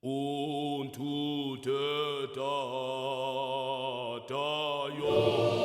O nthute thata yotlhe.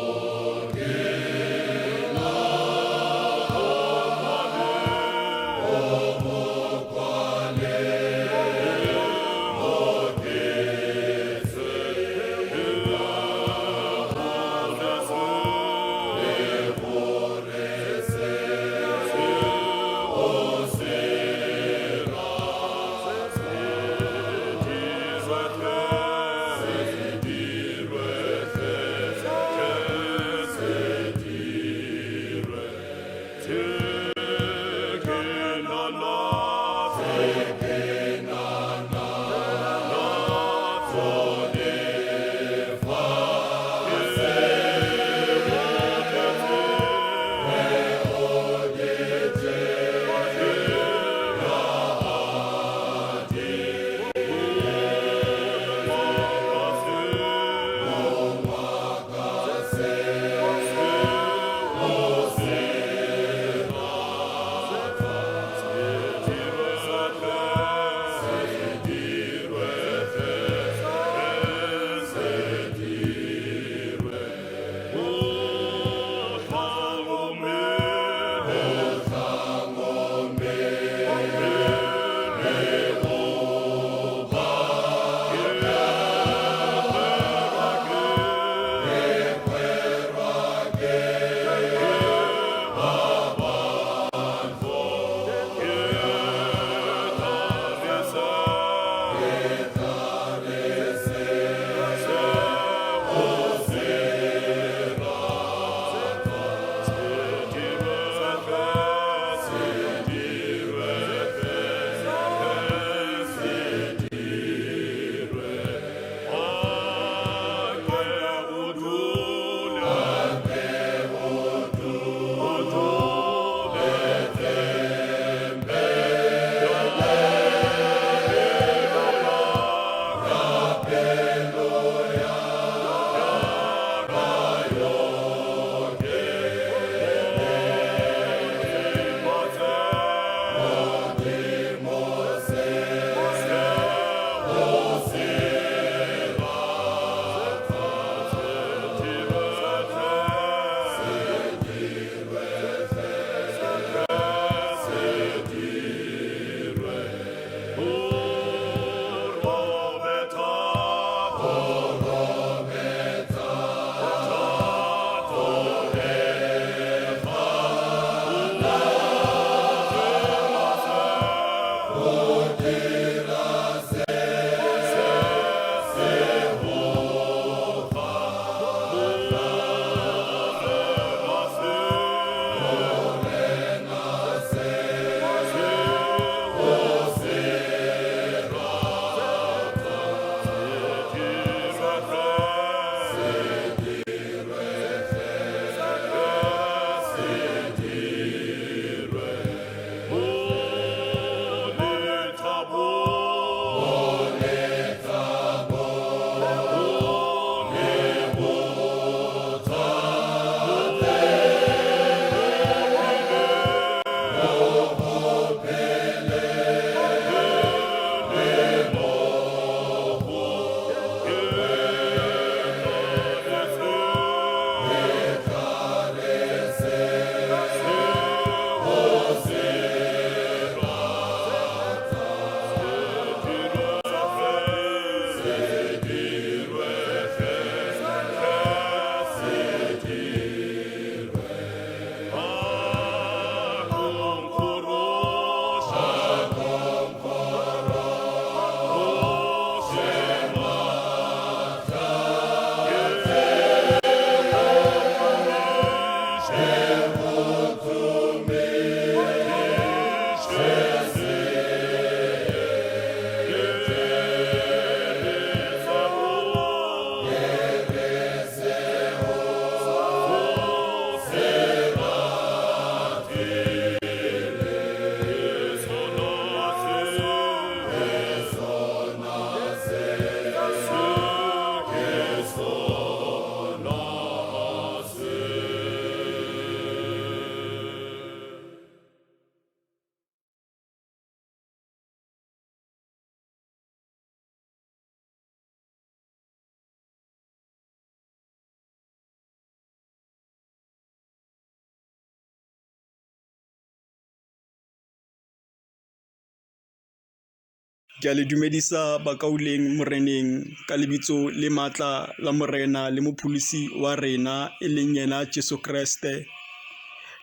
Ke a le dumedisa bakauleng moreneng ka lebitso le maatla la morena le mopholosi wa rena e leng yena Jesu Kreste.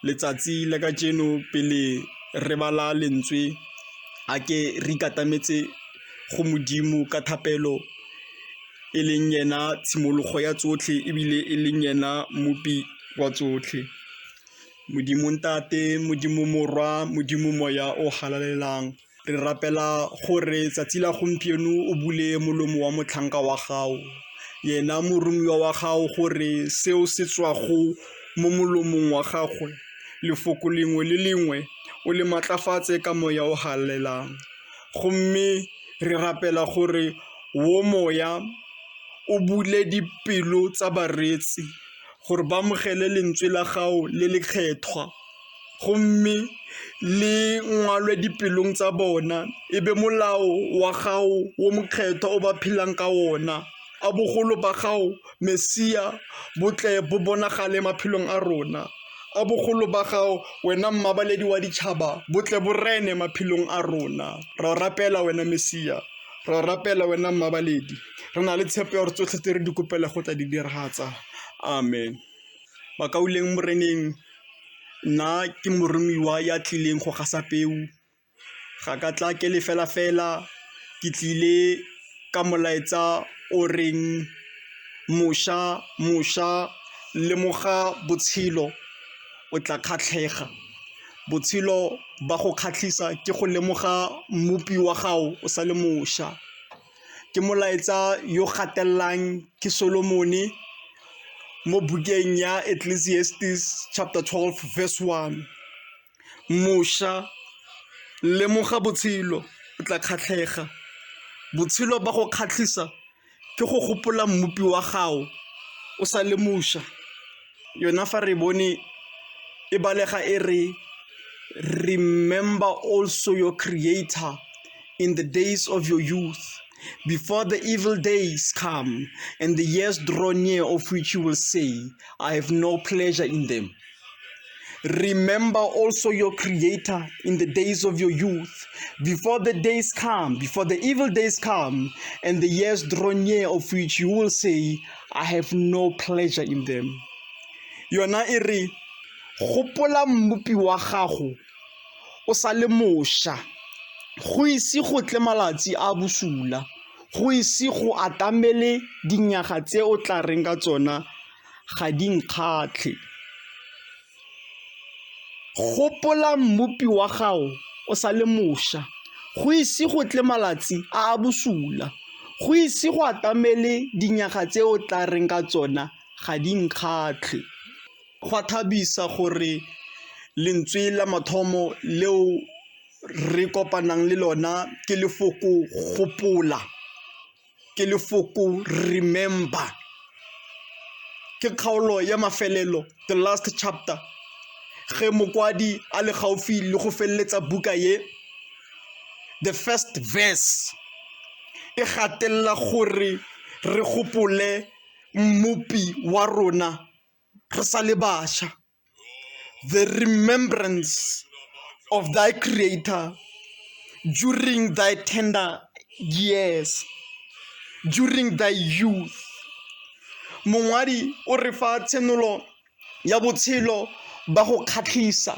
Letsatsi la kajeno pele re bala lentswe a ke re ikatametse go Modimo ka thapelo e leng yena tshimologo ya tsotlhe ebile e leng yena mmopi wa tsotlhe. Modimo Ntate, Modimo Morwa, Modimo Moya o Halalelang. Re rapela gore tsatsi la gompieno o bule molomo wa motlhanka wa gago, yena moromiwa wa gago gore seo se tswago mo molomong wa gagwe, lefoko lengwe le lengwe o le maatlafatse ka moya o halalelang. Gomme re rapela gore wo moya o bule dipelo tsa bareetsi gore ba amogele lentswe la gago le lekgethwa. Gomme le ngwalwe dipelong tsa bona, e be molao wa gago wo mokgethwa o ba phelang ka wona. A bogolo ba gago, Mesia, bo tle bo bonagale maphelong a rona. A bogolo ba gago, wena mmabaledi wa ditšhaba, bo tle bo rene maphelong a rona. Ra o rapela wena Mesia, ra o rapela wena mmabaledi. Re na le tshepo ya gore tsotlhe tse re di kopela go tla di diragatsa. Amen. Bakauleng moreneng, nna ke moromiwa ya tlileng go gasa peu, ga ka tla ke le fela-fela ke tlile ka molaetsa o reng mošwa mošwa lemoga botshelo o tla kgatlhega. Botshelo ba go kgatlhisa ke go lemoga mmopi wa gago o sa le mošwa. Ke molaetsa yo gatelelang ke Solomone mo bukeng ya Ecclesiastes chapter 12 verse 1. Mošwa lemoga botshelo o tla kgatlhega, botshelo ba go kgatlhisa ke go gopola mmopi wa gago o sa le mošwa. Yona fa re bone e balega e re remember also your creator in the days of your youth, before the evil days come and the years draw near of which you will say, I have no pleasure in them. Remember also your Creator in the days of your youth, before the days come, before the evil days come, and the years draw near of which you will say, I have no pleasure in them. Yona e re, gopola mmopi wa gago o sa le mošwa, go ise go tle malatsi a bosula, go ise go atamele dinyaga tse o tla reng ka tsona ga di nkgatlhe. Gopola mmopi wa gago o sa le mošwa, go ise go tle malatsi a a bosula, go ise go atamele dinyaga tse o tla reng ka tsona ga di nkgatlhe. Go a thabisa gore lentswe la mathomo leo re kopanang le lona ke lefoko gopola, ke lefoko remember. Ke kgaolo ya mafelelo, the last chapter, ge mokwadi a le gaufi le go feleletsa buka ye, the first verse e gatelela gore re gopole mmopi wa rona re sa le bašwa. The remembrance of thy creator during thy tender years, during thy youth. Mongwadi o re fa tshenolo ya botshelo ba go kgatlhisa.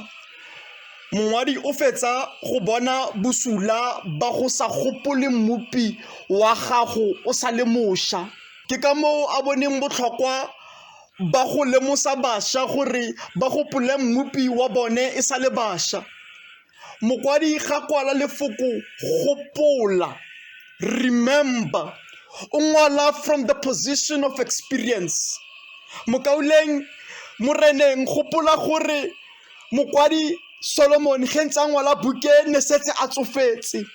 Mongwadi o fetsa go bona bosula ba go sa gopole mmopi wa gago o sa le mošwa. Ke ka moo a boneng botlhokwa ba go lemosa bašwa gore ba gopole mmopi wa bone e sa le bašwa. Mokwadi ga kwala lefoko gopola, remember, o ngwala from the position of experience. Mokauleng moreneng gopola gore mokwadi Solomon ge ntse a ngwala buke ne setse a tsofetse.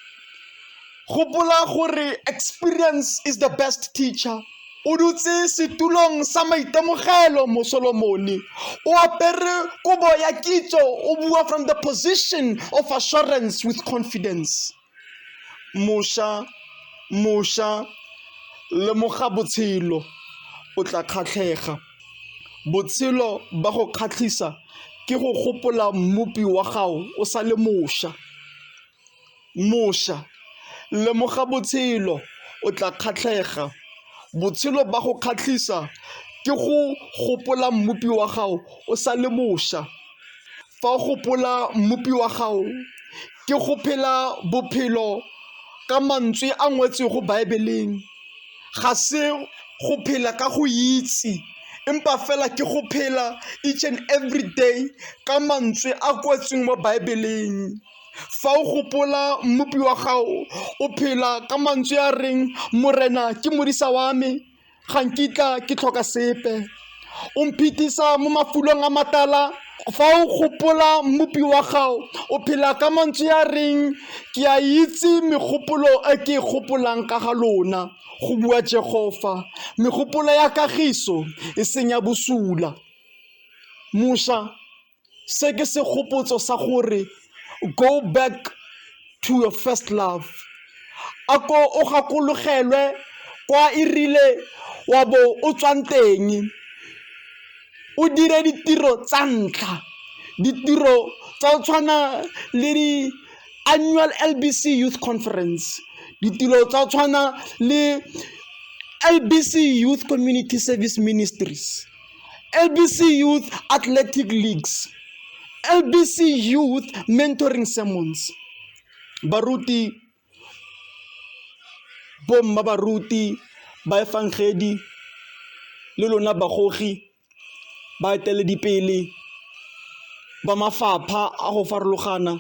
Gopola gore experience is the best teacher. O dutse setulong sa maitemogelo mo Solomone. O apere kobo ya kitso, o bua from the position of assurance with confidence. Mosha, mosha, lemoga botshelo, o tla kgatlhega. Botshelo ba go kgatlhisa ke go gopola mmopi wa gago o sa le mosha. Mosha. Lemoga botshelo, o tla kgatlhega. Botshelo ba go kgatlhisa ke go gopola Mmopi wa gago o sa le mošwa. Fa o gopola Mmopi wa gago ke go phela bophelo ka mantswe a ngwetswego Baebeleng. Ga se go phela ka go itse empa fela ke go phela each and every day ka mantswe a kwetsweng mo Baebeleng. Fa o gopola Mmopi wa gago o phela ka mantswe a reng Morena ke modisa wa me ga nkitla ke tlhoka sepe, o mphitisa mo mafulong a matala. Fa o gopola Mmopi wa gago o phela ka mantswe a reng ke a itse megopolo e ke e gopolang ka ga lona, go bua Jehofa, megopolo ya kagiso e seng ya bosula. Mošwa, Se ke segopotso sa gore go back to your first love. A ko o gakologelwe kwa e rile wa bo o tswang teng, o dire ditiro tsa ntlha, ditiro tsa go tshwana le di-annual L_B_C youth conference, ditiro tsa go tshwana le L_B_C youth community service ministries. L_B_C Youth Athletic Leagues, L_B_C Youth Mentoring Sermons. Baruti, bomma baruti, baefangedi le lona bagogi, baeteledipele ba mafapha a go farologana,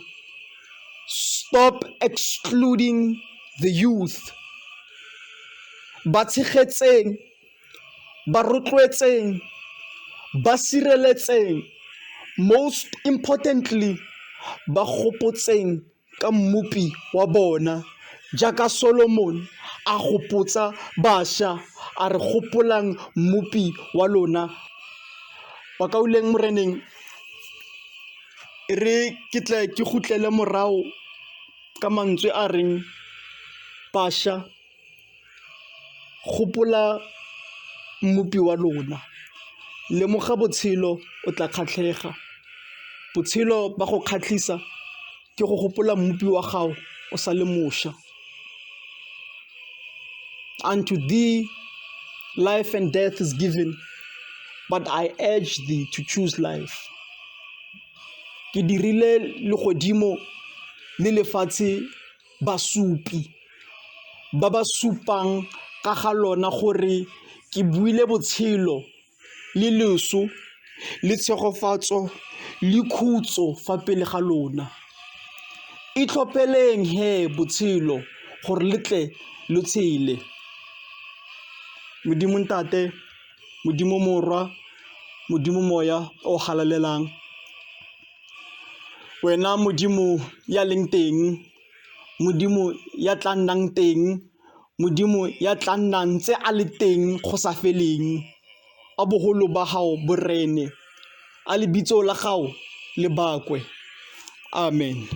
stop excluding the youth. Ba tshegetseng. Ba rotloetseng, ba sireletseng, most importantly ba gopotseng ka Mmopi wa bona jaaka Solomon a gopotsa bašwa a re gopolang Mmopi wa lona. Bakauleng Moreneng e re ke tle ke kgutlele morago ka mantswe a reng bašwa. Gopola Mmopi wa lona, lemoga botshelo o tla kgatlhega. Botshelo ba go kgatlhisa ke go gopola Mmopi wa gago o sa le mošwa. Unto thee life and death is given, but I urge thee to choose life. Ke dirile legodimo le lefatshe basupi ba ba supang ka ga lona gore ke buile botshelo le loso le tshegofatso le khutso fa pele ga lona. Itlhopheleng he botshelo gore le tle lo tshele. Modimo Ntate, Modimo Morwa, Modimo Moya o Galalelang. Wena Modimo ya leng teng, Modimo ya tla nnang teng, Modimo ya tla nnang ntse a le teng go sa feleng, a bogolo ba gago bo rene, a lebitso la gago le bakwe. Amen.